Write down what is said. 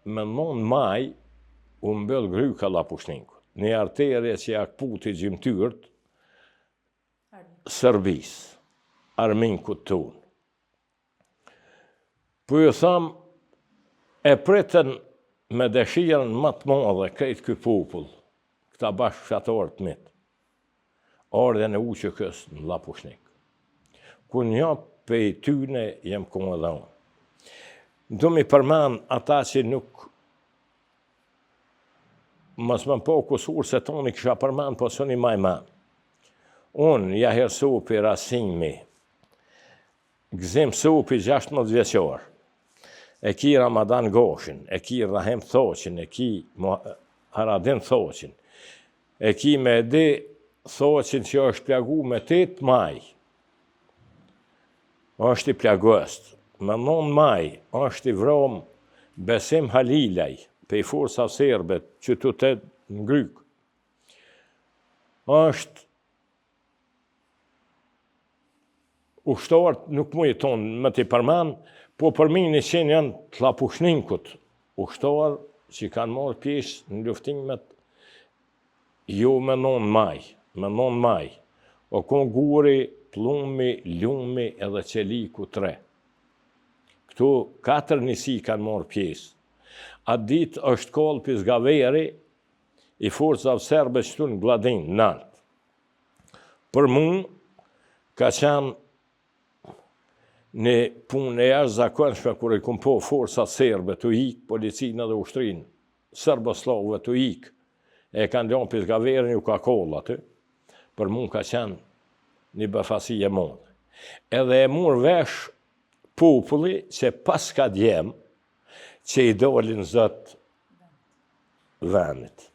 Më 9 maj u mbyll gryka Llapushnikut. Një arterie që ja kputi gjymtyrët Serbisë, armikut tonë. Po ju tham, e pritën me dëshirën më të madhe krejt ky popull, këta bashkëfshatarët mit, ardhjen e UÇK-së në Llapushnik. Ku një pej tyne jem kon edhe unë. Du mi përmen ata që nuk mos më po kusur se toni kisha përmen, po s'un i maj men. Unë, Jahir Supi, Rasimi, Gëzim Supi, 16 vjeqor, e ki Ramadan Goshin, e ki Rahim Thoqin, e ki Haradin Thoqin, e ki Medi Thoqin që është plagu me 8 maj, është i plagost. Me 9 maj është i vrom Besim Halilaj, pej forca serbe që të të në grykë. Është ushtarët nuk mu jeton me t'i përmen, po përmi një qenë janë të Llapushnikut, ushtarë që kanë marrë pjesë në luftimet jo me 9 maj, me 9 maj, o kon Guri, Pllumi, Lumi edhe Qeliku 3. Këtu katër njësi kanë marrë pjesë. Atë ditë është kallë pizgaveri i forcave serbe qëtu në Glladinë, nalt. Për mu, ka qenë një punë e jashtëzakonshme kur i kum po forcat serbe të ikë, policinë edhe ushtrinë serboslave të ikë, e kanë lënë pizgaverin, ju ka kollë aty. Për mu ka qenë një befasi e madhe. Edhe e mur vesh populli që paska djem që i dolin zot venit.